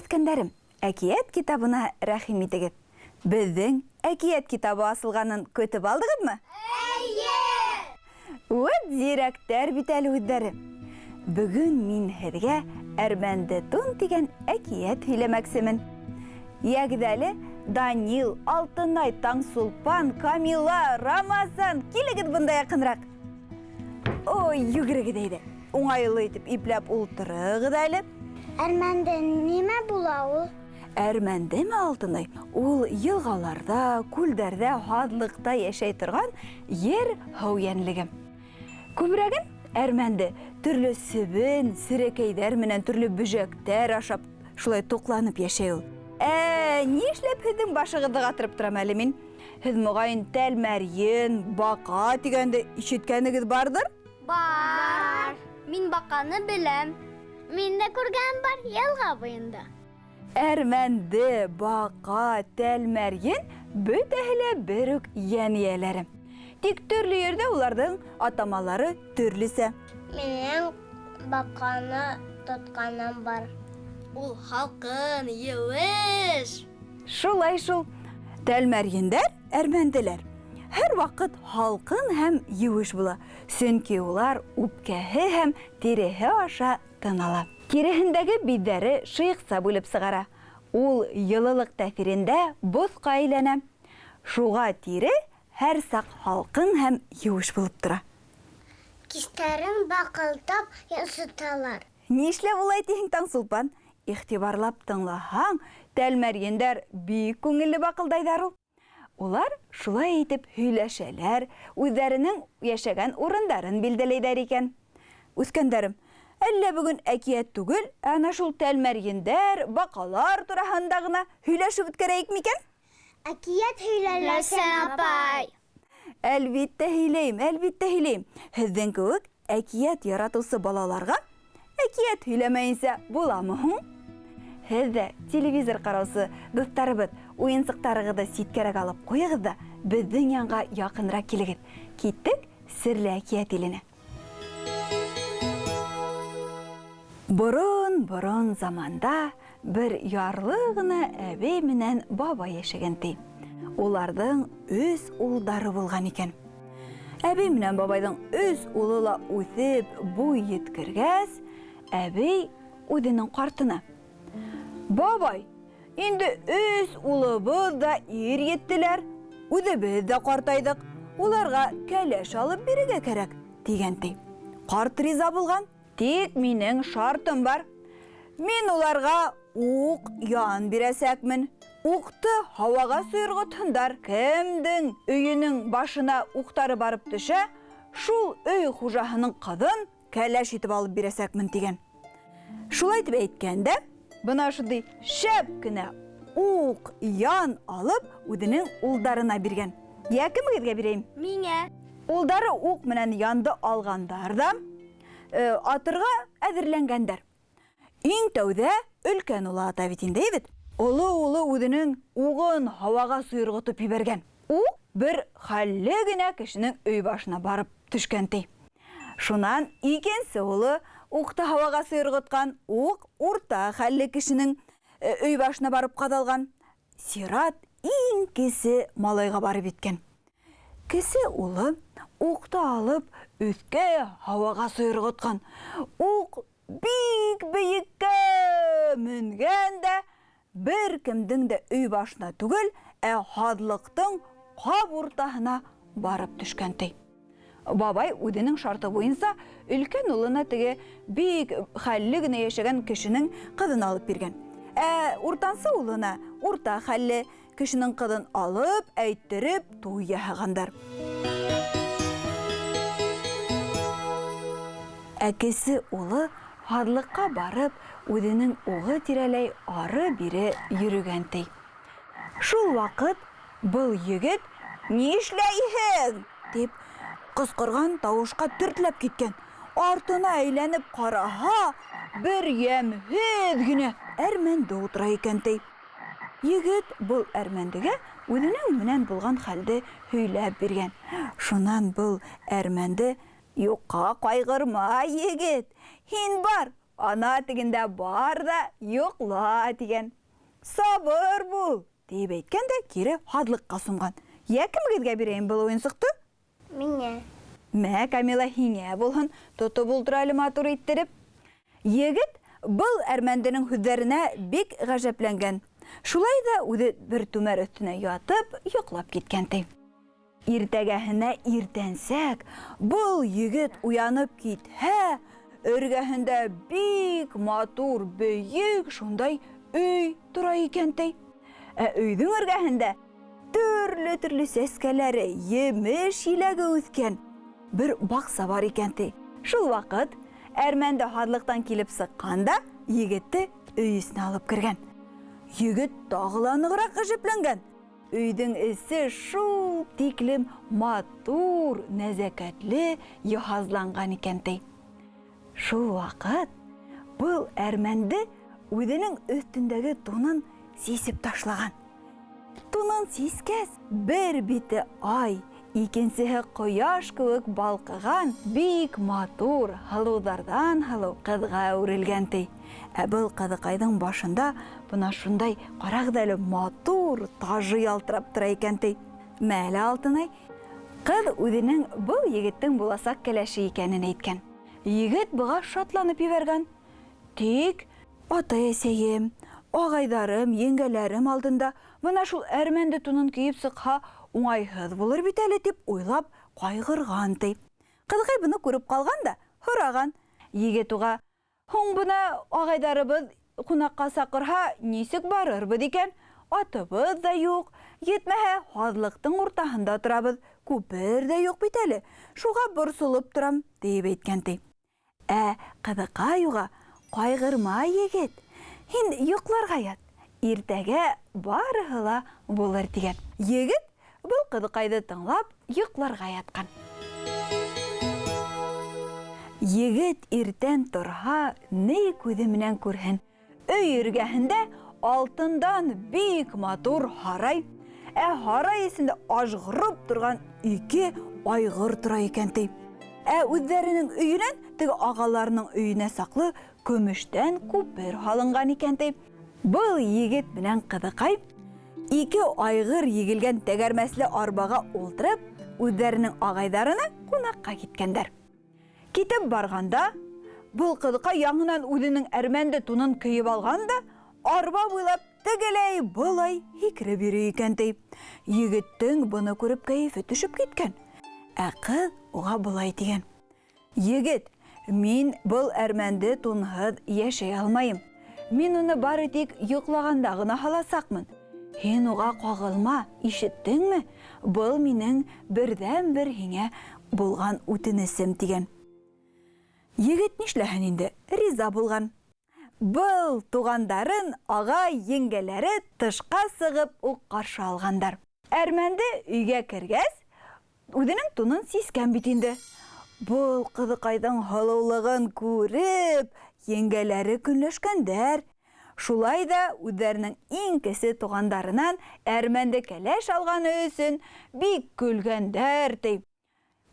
үҫкәндәрем, әкиәт китабына рәхим итегеҙ. Беҙҙең әкиәт китабы асылғанын көтөп алдығыҙмы? Эйе! Үәт зирәктәр бит әле үҙҙәре. Бөгөн мин һеҙгә Әрмәнде тун тигән әкиәт һөйләмәксемен. Йәгеҙ әле, Данил, Алтынай, Таңсулпан, Камила, Рамазан, килегеҙ бында яҡыныраҡ. Ой, йүгерегеҙ әйҙә. Уңайлы итеп ипләп ултырығыҙ әле. Әрмәнде нимә була ул? Әрмәндеме, Алтынай? Ул йылғаларҙа, күлдәрҙә, һаҙлыҡта йәшәй торған ер-һыу йәнлеге. Күберәген әрмәнде төрлө себен, серәкәйҙәр менән төрлө бөжәктәр ашап шулай туҡланып йәшәй ул. Ә ни эшләп һеҙҙең башығыҙҙы ҡатырып торам әле мин? Һеҙ, моғайын, тәлмәрйен, баҡа тигәнде ишеткәнегеҙ барҙыр? Бар. Мин баҡаны беләм. Мин дә күргәнем бар йылға буйында. Әрмәнде, баҡа, тәлмәрйен бөтәһе лә бер үк йән эйәләре. Тик төрлө ерҙә уларҙың атамалары төрлөсә. Минең баҡаны тотҡаным бар. Ул һалҡын, еүеш. Шулай шул. Тәлмәрйендәр, әрмәнделәр һәр ваҡыт һалҡын һәм еүеш була, сөнки улар үпкәһе һәм тиреһе аша тын ала. Тиреһендәге биҙҙәре шыйыҡса бүлеп сығара. Ул йылылыҡ тәьҫирендә боҫҡа әйләнә. Шуға тире һәр саҡ һалҡын һәм еүеш булып тора. Кистәрен баҡылдап йонсоталар. Нишләп улай тиһең, Таңсулпан? Иғтибарлап тыңлаһаң, тәлмәрйендәр бик күңелле баҡылдайҙар ул. Улар шулай итеп һөйләшәләр, үҙҙәренең йәшәгән урындарын билдәләйҙәр икән. Үҫкәндәрем, әллә бөгөн әкиәт түгел, ә ана шул тәлмәрйендәр, баҡалар тураһында ғына һөйләшеп үткәрәйек микән? Әкиәт һөйлә Ләйсән апай. Әлбиттә һөйләйем, әлбиттә һөйләйем. Һеҙҙең кеүек әкиәт яратыусы балаларға әкиәт һөйләмәйенсә буламы һуң? Һеҙ ҙә, телевизор ҡараусы дуҫтарыбыҙ, уйынсыҡтарығыҙҙы ситкәрәк алып ҡуйығыҙ ҙа, беҙҙең янға яҡыныраҡ килегеҙ. Киттек серле әкиәт иленә. Борон-борон заманда бер ярлы ғына әбей менән бабай йәшәгән ти. Уларҙың өс улдары булған икән. Әбей менән бабайҙың өс улы ла үҫеп буй еткергәс, әбей үҙенең ҡартына: Бабай, инде өс улыбыҙ ҙа ир еттеләр, үҙебеҙ ҙә ҡартайҙыҡ, уларға кәләш алып бирергә кәрәк, тигән ти. Ҡарт риза булған. Тик минең шартым бар. Мин уларға уҡ ян бирәсәкмен. Уҡты һауаға сойорғотһондар. Кемдең өйөнөң башына уҡтары барып төшә, шул өй хужаһының ҡыҙын кәләш итеп алып бирәсәкмен, тигән. Шулай итеп әйткән дә, бына шундай шәп кенә уҡ ян алып, үҙенең улдарына биргән. Йә, кемегеҙгә бирәйем? Миңә. Улдары уҡ менән янды алғандар ҙа, атырға әҙерләнгәндәр. Иң тәүҙә өлкән улы ата бит инде, әйбит. Оло улы үҙенең уғын һауаға сойорғотоп ебәргән. Уҡ бер хәлле генә кешенең өй башына барып төшкән ти. Шунан икенсе улы уҡты һауаға сойорғотҡан, уҡ урта хәлле кешенең өй башына барып ҡаҙалған. Сират иң кесе малайға барып еткән. Кесе улы уҡты алып өҫкә һауаға сойорғотҡан. Уҡ бик бейеккә менгән дә бер кемдең дә өй башына түгел, ә һаҙлыҡтың ҡап уртаһына барып төшкән ти. Бабай үҙенең шарты буйынса өлкән улына теге бик хәлле генә йәшәгән кешенең ҡыҙын алып биргән. Ә уртансы улына урта хәлле кешенең ҡыҙын алып, әйттереп туй яһағандар. Ә кесе улы һаҙлыҡҡа барып, үҙенең уғы тирәләй ары-бире йөрөгән ти. Шул ваҡыт был егет: Ни эшләйһең? тип ҡысҡырған тауышҡа тертләп киткән. Артына әйләнеп ҡараһа, бер йәмһеҙ генә әрмәнде ултыра икән ти. Егет был әрмәндегә үҙенең менән булған хәлде һөйләп биргән. Шунан был әрмәнде: Юҡҡа ҡайғырма, егет, һин бар, ана тегендә бар да йокла, дигән. Сабыр бул, диеп әйткән дә кире һаҙлыҡҡа сумған. Йә, кемегеҙгә бирәйем был уйынсыҡты? Миңә. Мә, Камила, һиңә булһын, тотоп ултыр әле матур иттереп. Егет был әрмәнденең һүҙҙәренә бик ғәжәпләнгән. Шулай ҙа үҙе бер түмәр өҫтөнә ятып, йоҡлап киткән ти. Иртәгәһенә иртәнсәк был егет уянып китһә, эргәһендә бик матур, бөйөк шундай өй тора икән ти. Ә өйҙөң эргәһендә төрлө-төрлө сәскәләре, емеш еләге үҫкән бер баҡса бар икән ти. Шул ваҡыт әрмәнде һаҙлыҡтан килеп сыҡҡан да егетте өй эсенә алып кергән. Егет тағы ла нығыраҡ ғәжәпләнгән. Өйҙөң эсе шул тиклем матур, нәзәкәтле йыһазланған икән ти. Шул ваҡыт был әрмәнде үҙенең өҫтөндәге тунын сисеп ташлаған. Тунын сискәс, бер бите ай, икенсеһе ҡояш кеүек балҡыған бик матур, һылыуҙарҙан һылыу ҡыҙға әүерелгән ти. Ә был ҡыҙыҡайҙың башында бына шундай, ҡарағыҙ әле, матур тажы ялтырап тора икән ти. Мәле, Алтынай, ҡыҙ үҙенең был егеттең буласаҡ кәләше икәнен әйткән. Егет быға шатланып ебәргән. Тик атай-әсәйем, ағайҙарым, еңгәләрем алдында бына шул әрмәнде тунын кейеп сыҡһа, уңайһыҙ булыр бит әле тип уйлап ҡайғырған ти. Ҡыҙыҡай быны күреп ҡалған да һораған. Егет уға: "Һуң бына ағайҙарыбыҙ ҡунаҡҡа саҡырһа, нисек барырбыҙ икән? Атыбыҙ ҙа юҡ, етмәһә һаҙлыҡтың уртаһында торабыҙ, күпер ҙә юҡ бит әле, шуға борсолоп торам", тип әйткән ти. Ә ҡыҙыҡай уға: "Ҡайғырма, егет, һин йоҡларға ят, иртәгә барыһы ла булыр", тигән. Егет был ҡыҙыҡайҙы тыңлап йоҡларға ятҡан. Егет иртән торһа, ни күҙе менән күрһен? Өй эргәһендә алтындан бик матур һарай, ә һарай эсендә ажғырып торған ике айғыр тора икән ти. Ә үҙҙәренең өйөнән теге ағаларының өйөнә саҡлы көмөштән күпер һалынған икән ти. Был егет менән ҡыҙыҡай ике айғыр егелгән тәгәрмәсле арбаға ултырып, үҙҙәренең ағайҙарына ҡунаҡҡа киткәндәр. Китеп барғанда, был ҡыҙыҡай яңынан үҙенең әрмәнде тунын кейеп алған да, арба буйлап тегеләй былай һикереп йөрөй икән ти. Егеттең быны күреп кәйефе төшөп киткән. Ә ҡыҙ уға былай тигән: "Егет, мин был әрмәнде тунһыҙ йәшәй алмайым. Мин уны бары тик йоҡлағанда ғына һаласаҡмын. Һин уға ҡағылма, ишеттеңме? Был минең берҙән-бер һиңә булған үтенесем", тигән. Егет нишләһен инде, риза булған. Был туғандарын ағай еңгәләре тышҡа сығып уҡ ҡаршы алғандар. Әрмәнде өйгә кергәс, үҙенең тунын сискән бит инде. Был ҡыҙыҡайҙың һылыулығын күреп, еңгәләре көнләшкәндәр. Шулай ҙа үҙҙәренең иң кесе туғандарынан әрмәнде кәләш алғаны өсөн бик көлгәндәр ти.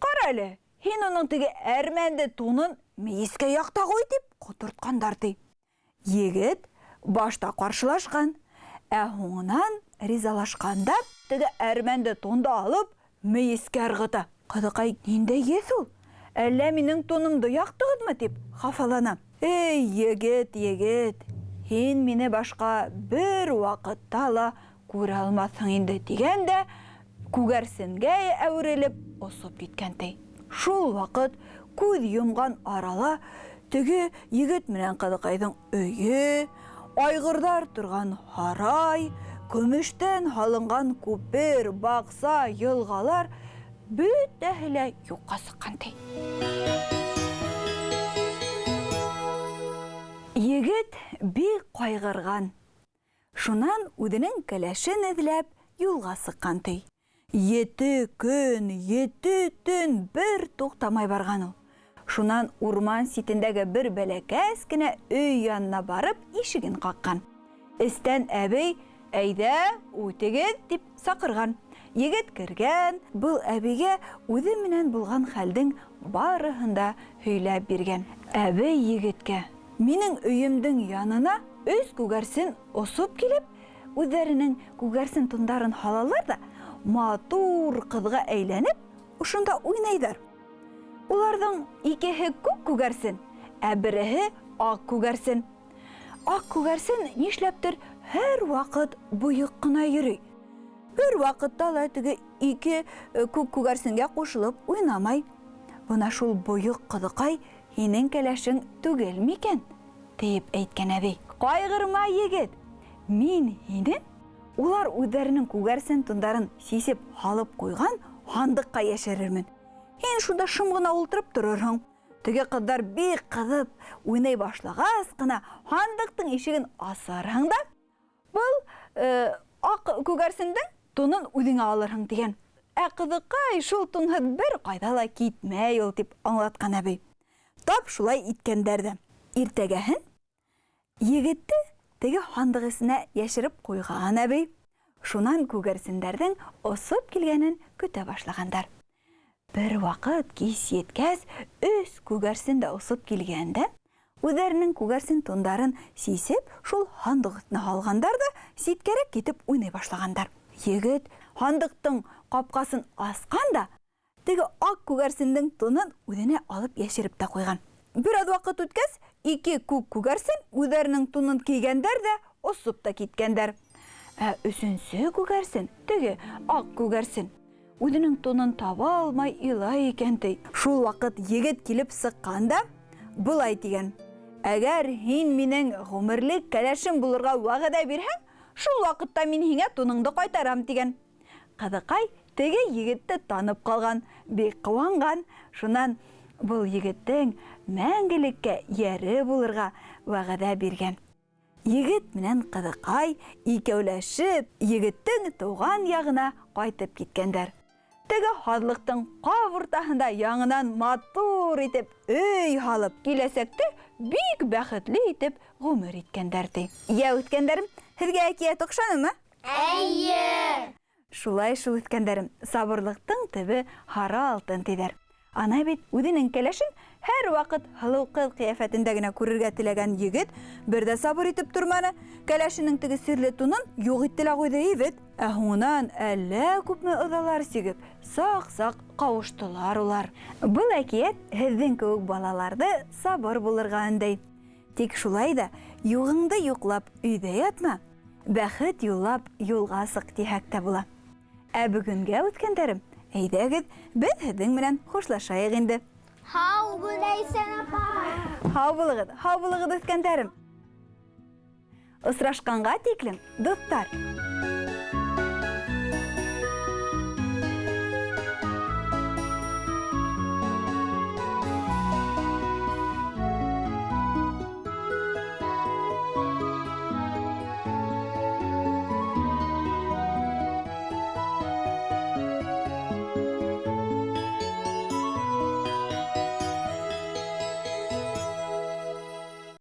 Ҡара әле, һин уның теге әрмәнде тунын мейескә яҡта ҡуй, тип ҡотортҡандар ти. Егет башта ҡаршылашҡан, ә һуңынан ризалашҡан да теге әрмәнде тунды алып мейескә ырғыта. Ҡыҙыҡай: "Ниндәй еҫ ул? Әллә минең тунымды яҡтығыҙмы?" тип хафалана. "Эй, егет, егет, һин мине башҡа бер ваҡытта ла күрә алмаҫһың инде", тигән дә күгәрсенгә әүерелеп осоп киткән ти. Шул ваҡыт күҙ йомған арала теге егет менән ҡыҙыҡайҙың өйө, айғырҙар торған һарай, көмөштән һалынған күпер, баҡса, йылғалар бөтәһе лә юҡҡа сыҡҡан ти. Егет бик ҡайғырған. Шунан үҙенең кәләшен эҙләп юлға сыҡҡан ти. 7 көн, 7 төн бер туҡтамай барған ул. Шунан урман ситендәге бер бәләкәс кенә өй янына барып ишеген ҡаҡҡан. Эстән әбей: "Әйҙә, үтегеҙ", тип саҡырған. Егет кергән, был әбейгә үҙе менән булған хәлдең барыһын да һөйләп биргән. Әбей егеткә: Минең өйөмдөң янына өс күгәрсен осоп килеп, үҙҙәренең күгәрсен тундарын һалалар ҙа, матур ҡыҙға әйләнеп, ошонда уйнайҙар. Уларҙың икеһе күк күгәрсен, ә береһе аҡ күгәрсен. Аҡ күгәрсен нишләптер һәр ваҡыт бойоҡ ҡына йөрөй. Бер ваҡытта ла теге ике күк күгәрсенгә ҡушылып уйнамай. Бына шул бойоҡ ҡыҙыҡай һинең кәләшең түгел микән? Тиеп әйткән әбей. Ҡайғырма, егет, мин һине улар үҙҙәренең күгәрсен тундарын сисеп һалып ҡуйған һандыҡҡа йәшерермен. Һин шунда шым ғына ултырып торорһоң. Теге ҡыҙҙар бик ҡыҙып уйнай башлағас ҡына һандыҡтың ишеген асырһың да, был аҡ күгәрсендең тунын үҙеңә алырһың тигән. Ә ҡыҙыҡай шул тунһыҙ бер ҡайҙа ла китмәй ул, тип аңлатҡан әбей. Тап шулай иткәндәр ҙә. Иртәгәһен егетте теге һандыҡ эсенә йәшереп ҡуйған әбей. Шунан күгәрсендәрҙең осоп килгәнен көтә башлағандар. Бер ваҡыт кис еткәс, өс күгәрсен дә осоп килгән дә, үҙҙәренең күгәрсен тундарын сисеп, шул һандыҡ өҫтөнә һалғандар ҙа ситкәрәк китеп уйнай башлағандар. Егет һандыҡтың ҡапҡасын асҡан да, теге аҡ күгәрсендең тунын үҙенә алып йәшереп тә ҡуйған. Бер аҙ ваҡыт үткәс, ике күк күгәрсен үҙҙәренең тунын кейгәндәр ҙә осоп та киткәндәр. Ә өсөнсө күгәрсен, теге аҡ күгәрсен, үҙенең тунын таба алмай илай икән ти. Шул ваҡыт егет килеп сыҡҡан да былай тигән: Әгәр һин минең ғүмерлек кәләшем булырға вәғәҙә бирһәң, шул ваҡытта мин һиңә туныңды ҡайтарам тигән. Ҡыҙыҡай теге егетте танып ҡалған, бик ҡыуанған. Шунан был егеттең мәңгелеккә йәре булырға вәғәҙә биргән. Егет менән ҡыҙыҡай икәүләшеп егеттең тыуған яғына ҡайтып киткәндәр. Теге һаҙлыҡтың ҡап уртаһында яңынан матур итеп өй һалып, киләсәкте бик бәхетле итеп ғүмер иткәндәр ти. Йә, үҫкәндәрем, һеҙгә әкиәт оҡшанымы? Эйе. Шулай шул, үҫкәндәрем, сабырлыҡтың төбө һары алтын тиҙәр. Ана бит үҙенең кәләшен һәр ваҡыт һылыу ҡыҙ ҡиәфәтендә генә күрергә теләгән егет бер дә сабыр итеп торманы. Кәләшенең теге серле тунын юҡ итте лә ҡуйҙы егет. Ә һуңынан әллә күпме ыҙалар сигеп, саҡ-саҡ ҡауыштылар улар. Был әкиәт һеҙҙең кеүек балаларҙы сабыр булырға өндәй. Тик шулай ҙа юғыңды юҡлап өйҙә ятма, бәхет юллап юлға сыҡ тиһәк тә була. Ә бөгөнгә, үҫкәндәрем, әйҙәгеҙ, беҙ һеҙҙең менән хушлашайыҡ инде. Һау бул, Ләйсән апай. Һау булығыҙ, һау булығыҙ, үҫкәндәрем. Осрашҡанға тиклем, дуҫтар.